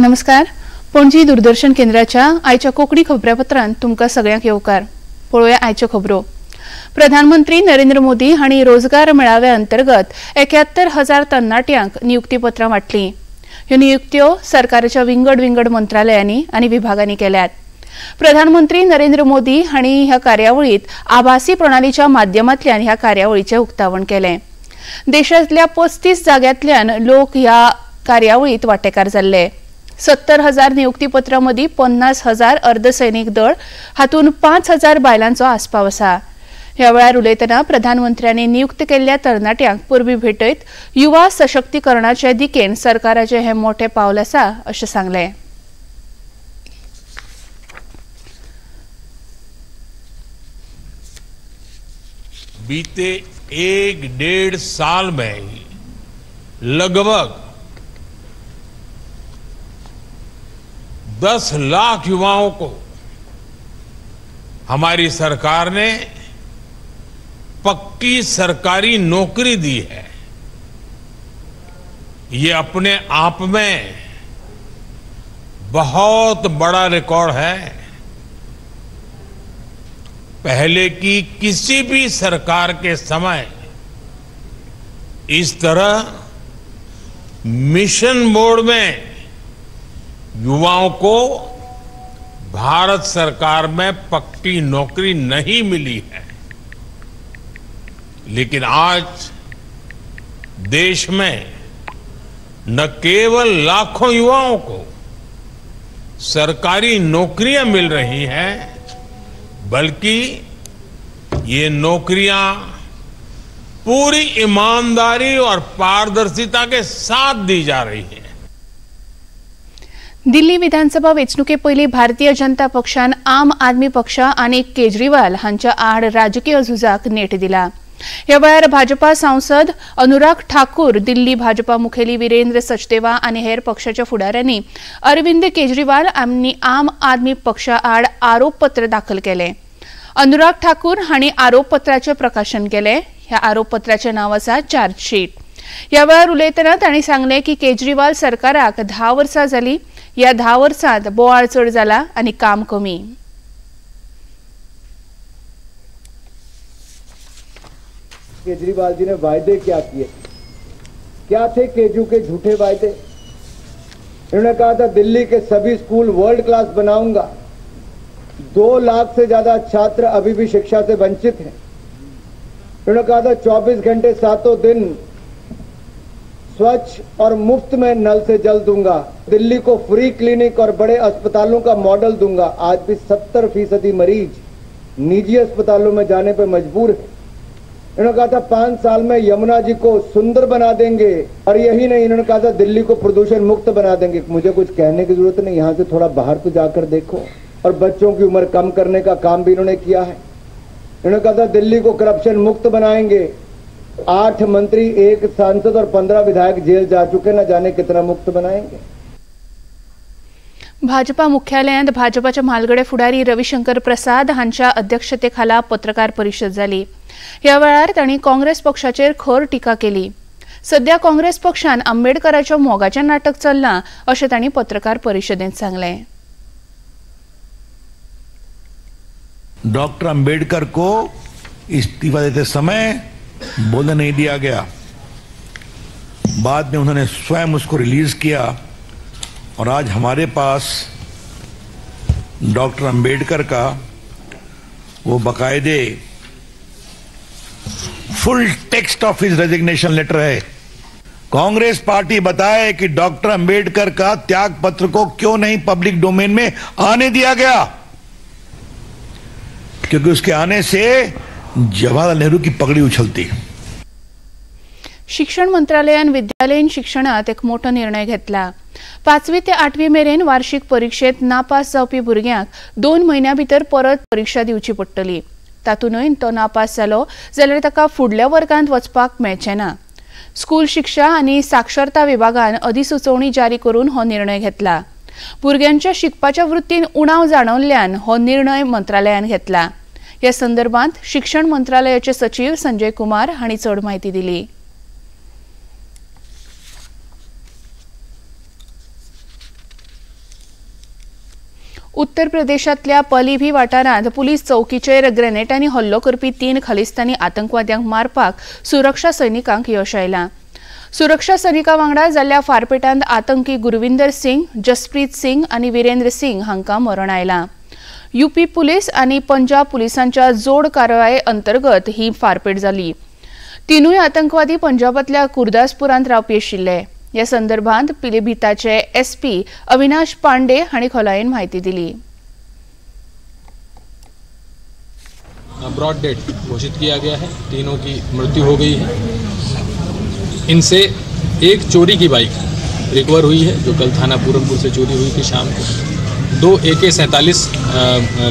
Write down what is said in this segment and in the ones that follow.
नमस्कार, पणजी दूरदर्शन केंद्राच्या आयच्या कोंकणी खबरापत्रांत तुमकां सगळ्यांक येवकार. पळोवया आयच्यो खबरो. प्रधानमंत्री नरेंद्र मोदी हांणी रोजगार मेळाव्या अंतर्गत 71,000 तरणाट्यांक नियुक्तीपत्रां वांटलीं. ह्यो नियुक्त्यो सरकाराच्या विंगड विंगड मंत्रालयांनी आनी विभागांनी केल्यात. प्रधानमंत्री नरेंद्र मोदी हांणी ह्या कार्यावळींत आभासी प्रणालीच्या माध्यमांतल्यान ह्या कार्यावळीचें उक्तावण केलें. देशांतल्या 35 जाग्यांतल्यान लोक ह्या कार्यावळींत वांटेकार जाल्ले. 70,000 नियुक्तीपत्रां मदीं 50,000 अर्धसैनीक दळ हातूंत 5,000 बायलांचो आस्पाव आसा. ह्या वेळार उलयतना प्रधानमंत्र्यांनी नियुक्त केल्ल्या तरणाट्यांक परबीं भेटयत युवा सशक्तीकरणाचे दिकेन सरकाराचें हें मोठें पावल आसा अशें सांगलें. बीते 1-1.5 साल में लगभग 10 लाख युवाओं को हमारी सरकार ने पक्की सरकारी नौकरी दी है। ये अपने आप में बहुत बड़ा रिकॉर्ड है। पहले की किसी भी सरकार के समय इस तरह मिशन मोड में युवाओं को भारत सरकार में पक्की नौकरी नहीं मिली है, लेकिन आज देश में न केवल लाखों युवाओं को सरकारी नौकरियां मिल रही हैं, बल्कि ये नौकरियां पूरी ईमानदारी और पारदर्शिता के साथ दी जा रही हैं। दिल्ली विधानसभा वेंचणुके पयलीं भारतीय जनता पक्षान आम आदमी पक्ष आनी केजरीवाल हांच्या आड राजकीय झुजाक नेट दिला. ह्या वेळार भाजपा सांसद अनुराग ठाकूर, दिल्ली भाजपा मुखेली वीरेंद्र सचदेवा आनी हेर पक्षाच्या फुडाऱ्यांनी अरविंद केजरीवाल आनी आम आदमी पक्षा आड आरोपपत्र दाखल केलें. अनुराग ठाकूर हांणी आरोपपत्राचें प्रकाशन केलें. ह्या आरोपपत्राचें नांव आसा चार्जशीट. ह्या वेळार उलयतना तांणी सांगलें की केजरीवाल सरकाराक 10 वर्सां जालीं. ह्या 10 वर्सांत बोवाळ चड जाला आनी काम कमी. केजरीवाल जी ने वायदे क्या किए, क्या थे केजू के झूठे वायदे? इन्होंने कहा था दिल्ली के सभी स्कूल वर्ल्ड क्लास बनाऊंगा। 2 लाख से ज्यादा छात्र अभी भी शिक्षा से वंचित हैं। इन्होंने कहा था 24 घंटे 7 दिन स्वच्छ और मुफ्त में नल से जल दूंगा, दिल्ली को फ्री क्लिनिक और बड़े अस्पतालों का मॉडल दूंगा। आज भी 70% मरीज निजी अस्पतालों में जाने पर मजबूर हैं। इन्होंने कहा था 5 साल में यमुना जी को सुंदर बना देंगे, और यही नहीं, इन्होंने कहा था दिल्ली को प्रदूषण मुक्त बना देंगे। मुझे कुछ कहने की जरूरत नहीं, यहाँ से थोड़ा बाहर तो जाकर देखो। और बच्चों की उम्र कम करने का काम भी इन्होंने किया है। इन्होंने कहा था दिल्ली को करप्शन मुक्त बनाएंगे। 8 मंत्री, 1 सांसद और 15 विधायक जेल जा चुके, न जाने कितना मुक्त बनाएंगे। भाजपा मुख्यालयांत भाजपाचे म्हालगडे फुडारी रविशंकर प्रसाद हांच्या अध्यक्षतेखाला पत्रकार परिशद जाली. ह्या वेळार तांणी काँग्रेस पक्षाचेर खर टिका केली. सध्या काँग्रेस पक्षान आंबेडकराच्या मोगाचें नाटक चल्लां अशें तांणी पत्रकार परिशदेंत सांगलें. डॉक्टर अंबेडकर को इस्तीफा देते समय बोलने नहीं दिया गया, बाद में उन्होंने स्वयं उसको रिलीज किया और आज हमारे पास डॉक्टर अंबेडकर का वो बाकायदे full text of his resignation letter है। कांग्रेस पार्टी बताए कि डॉक्टर अंबेडकर का त्याग पत्र को क्यों नहीं पब्लिक डोमेन में आने दिया गया, क्योंकि उसके आने से जवाहरलाल नेहरू की पगड़ी उछलती। शिक्षण मंत्रालयान विद्यालयीन शिक्षणात एक मोठो निर्णय घेतला. 5वी ते 8वी मेरेन वार्षिक परीक्षेत नापास जावपी भुरग्यांक 2 म्हयन्या भितर परत परीक्षा दिवची पडटली. तातूंतय तो नापास जालो जाल्यार ताका फुडल्या वर्गांत वचपाक मेळचें ना. स्कूल शिक्षा आनी साक्षरता विभागान अधिसुचोवणी जारी करून हो निर्णय घेतला. भुरग्यांच्या शिकपाच्या वृत्तीन उणाव जाणवल्ल्यान हो निर्णय मंत्रालयान घेतला. ह्या संदर्भात शिक्षण मंत्रालयाचे सचिव संजय कुमार हांणी चड म्हायती दिली. उत्तर प्रदेशांतल्या पलिभी वाठारांत पुलीस चौकीचेर ग्रेनेटांनी हल्लो करपी 3 खालिस्तानी आतंकवाद्यांक मारपाक सुरक्षा सैनिकांक यश आयलां. सुरक्षा सैनिकां वांगडा जाल्ल्या फारपेटांत आतंकी गुरविंदर सिंग, जसप्रीत सिंग आनी विरेंद्र सिंग हांकां मरण आयलां. युपी पुलीस आनी पंजाब पुलिसांच्या जोड कारवाये अंतर्गत ही फारपेट जाली. 3 आतंकवादी पंजाबांतल्या कुरदासपुरांत रावपी आशिल्ले. ह्या संदर्भात पिलीभीताचे एसपी अविनाश पांडे हांणी खोलायेन म्हायती दिली. ब्रॉड डेड घोषित किया गया है. 3 की मृत्यु हो गई है. इनसे एक चोरी की बाइक रिकवर हुई है जो कल थाना पूरनपुर से चोरी हुई थी शाम को. 2 AK-47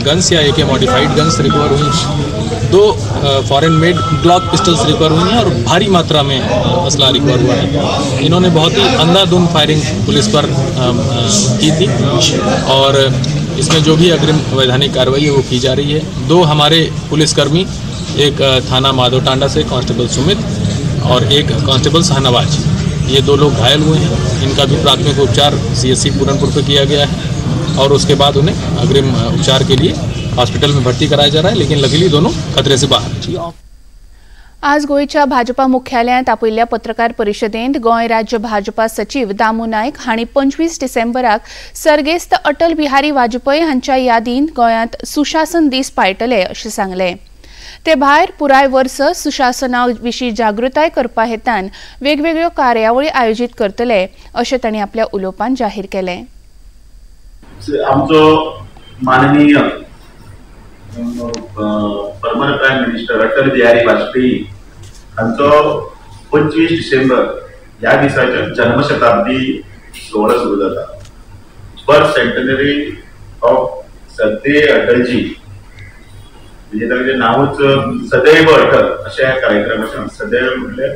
guns या AK modified guns recover हुई, 2 foreign made Glock pistols recover हुई हैं और भारी मात्रा में असला रिकवर हुआ है. इन्होंने बहुत ही अंधाधुंध फायरिंग पुलिस पर की थी और इसमें जो भी अग्रिम वैधानिक कार्रवाई है वो की जा रही है. 2 हमारे पुलिसकर्मी, एक थाना माधोटांडा से कांस्टेबल सुमित और एक कांस्टेबल शाहनवाज, ये 2 लोग घायल हुए हैं. इनका भी प्राथमिक उपचार CSC Puranpur पर किया गया है और उसके बाद उन्हें अग्रिम उपचार के लिए हॉस्पिटल में भर्ती कराया जा रहा है, लेकिन लकीली दोनों खतरे से बाहर. आज गोंयच्या भाजपा मुख्यालयांत आपयिल्ल्या पत्रकार परिशदेंत गोंय राज्य भाजपा सचीव दामू नायक हांणी 25 डिसेंबराक सर्गेस्त अटल बिहारी वाजपेयी हांच्या यादीन गोंयांत सुशासन दीस पाळटले अशें सांगलें. ते भायर पुराय वर्स सुशासना विशीं जागृताय करपा हेतान वेगवेगळ्यो कार्यावळी आयोजीत करतले अशें तांणी आपल्या उलोवपान जाहीर केलें. आमचो माननीय former prime minister Atal Bihari Vajpayee हांचो 25 डिसेंबर ह्या दिसाच्या जन्मशताब्दी सुवाळो सुरू जाता. बर्थ सेंटेनरी ऑफ सदैव अटलजी, म्हणजे ताचें नांवूच सदैव अटल अशें ह्या कार्यक्रमाचें. सदैव म्हटल्यार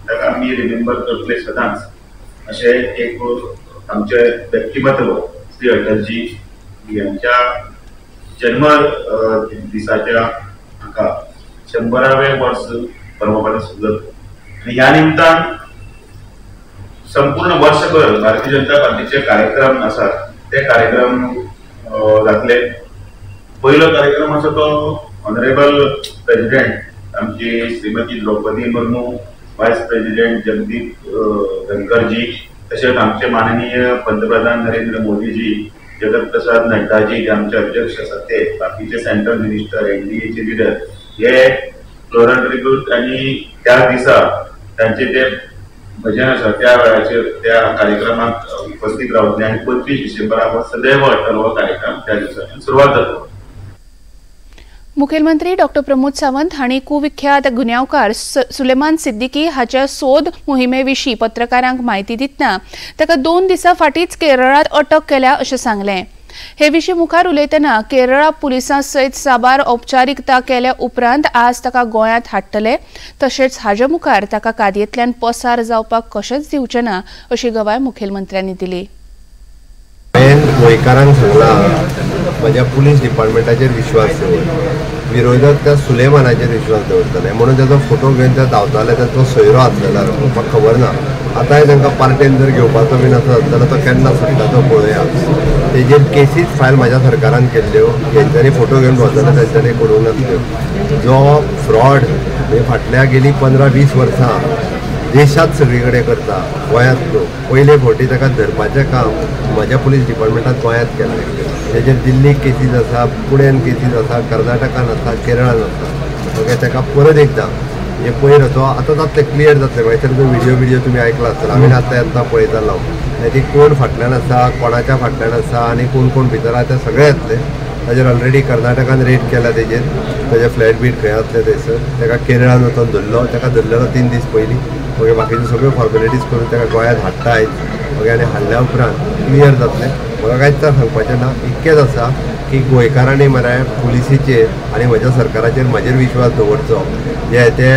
ताका आमी रिमेंबर करतले सदांच, अशें एक आमचें व्यक्तिमत्व श्री अटलजी यांच्या जन्म दिसाच्या हाका 100वें वर्स परमपान सुरू जाता. आनी ह्या निमतान संपूर्ण वर्सभर भारतीय जनता पार्टीचे कार्यक्रम आसात, ते कार्यक्रम जातले. पयलो कार्यक्रम आसा तो ऑनरेबल प्रेजिडेंट आमची श्रीमती द्रौपदी मुर्मू, वायस प्रेजिडेंट जगदीप धनखरजी, तशेंच आमचे माननीय पंतप्रधान नरेंद्र मोदीजी, जगत प्रसाद नड्डाजी जे आमचे अध्यक्ष आसात ते, बाकीचे सेंट्रल मिनिस्टर, एनडीएचे लिडर हे फ्लोरल ट्रिब्यूट आनी त्या दिसा तांचे ते भजन आसा त्या वेळाचेर त्या कार्यक्रमाक उपस्थित रावतले आनी 25 डिसेंबराक हो सदैव अटल हो कार्यक्रम त्या दिसा सुरवात जातलो. मुखेलमंत्री डॉ प्रमोद सावंत हांणी कुविख्यात गुन्यांवकार सुलेमान सिद्दीकी हाच्या सोद मोहिमे विशीं पत्रकारांक म्हायती दितना ताका 2 दिसां फाटींच केरळांत अटक केल्या अशें सांगलें. हे विशीं मुखार उलयतना केरळा पुलिसां सयत साबार औपचारिकता केल्या उपरांत आज ताका गोंयांत हाडटले, तशेंच हाजे मुखार ताका कादयेंतल्यान पसार जावपाक कशेंच दिवचें ना अशी गवाय मुखेलमंत्र्यांनी दिली. हांवें गोंयकारांक सांगलां, म्हज्या पुलीस डिपार्टमेंटाचेर विश्वास दवर, विरोधक त्या सुलेमानाचेर विश्वास दवरतले म्हणून ताचो फोटो घेवन ते धांवताले. ताचो सोयरो आसलेलो म्हाका खबर ना. आतांय तांकां पार्टेन जर घेवपाचो बीन आसा जाल्यार तो केन्ना सुट्टा तो पळोवया. तेजेर केसीस फायल म्हाज्या सरकारान केल्ल्यो, जेंच्यांनी फोटो घेवन भोंवताले तेंच्यांनी करूंक नासल्यो. जो फ्रॉड म्हणजे फाटल्या गेली 15-20 वर्सां देशांत सगळी कडेन करता, गोंयांत लोक पयले फावटी ताका धरपाचें काम म्हज्या पुलीस डिपार्टमेंटान गोंयांत केल्लें. तेजेर दिल्लीक केसीस आसा, पुण्यान केसीस आसा, कर्नाटकान आसा, केरळान आसा. ओके, ताका परत एकदां म्हणजे पयर तो आतां जातलें, क्लियर जातलें. मागीर तो व्हिडियो तुमी आयकला आसतलो, आमी आतां येता पळयतालो. ती कोण फाटल्यान आसा, कोणाच्या फाटल्यान आसा आनी कोण कोण भितर आसा तें सगळें येतलें. ताजेर ऑलरेडी कर्नाटकान रेड केला, तेजेर ताजें फ्लॅट बीट खंय आसलें थंयसर. ताका केरळान वचोन धरलो, ताका धरलेलो 3 दीस पयलीं. ओके, बाकीच्यो सगळ्यो फॉर्मेलिटीज करून ताका गोंयांत हाडटा आयज. ओके, आनी हाडल्या उपरांत क्लियर जातलें. म्हाका कांयच सांगपाचें ना, इतकेंच आसा की गोंयकारांनी मरे पुलिसीचेर आनी म्हज्या सरकाराचेर म्हजेर विश्वास दवरचो. जे ते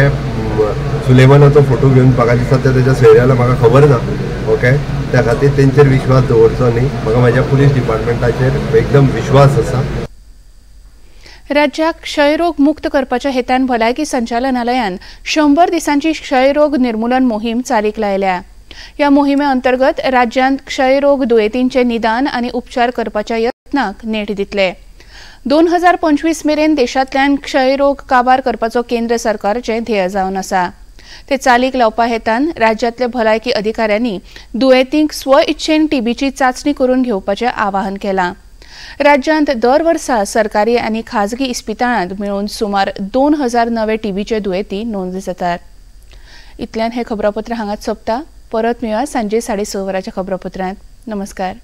सुलेमानाचो फोटो घेवन म्हाका दिसता ते ताच्या सोयऱ्याला म्हाका खबर ना. ओके, त्या खातीर तेंचेर विश्वास दवरचो न्ही. म्हाका म्हज्या पुलीस डिपार्टमेंटाचेर एकदम विश्वास आसा. राज्याक क्षयरोग मुक्त करपाच्या हेतान भलायकी संचालनालयान 100 दिसांची क्षयरोग निर्मूलन मोहीम चालीक लायल्या. ह्या मोहिमे अंतर्गत राज्यांत क्षयरोग दुयेंतींचे निदान आनी उपचार करपाच्या यत्नांत यत्नांक नेट दितले. 2025 मेरेन देशांतल्यान क्षयरोग काबार करपाचो केंद्र सरकाराचें ध्येय जावन आसा. ते चालीक लावपा हेतान राज्यांतल्या भलायकी अधिकाऱ्यांनी दुयेंतींक स्व इच्छेन टीबीची चांचणी करून घेवपाचें आवाहन केलां. राज्यांत दर वर्सा सरकारी आनी खाजगी इस्पितळांत मेळून सुमार 2000 नवे टीबीचे दुयेंती नोंद जातात. इतल्यान हें खबरापत्र हांगाच सोंपता. परत मेळया सांजे 6:30 वरांच्या खबरापत्रांत. नमस्कार.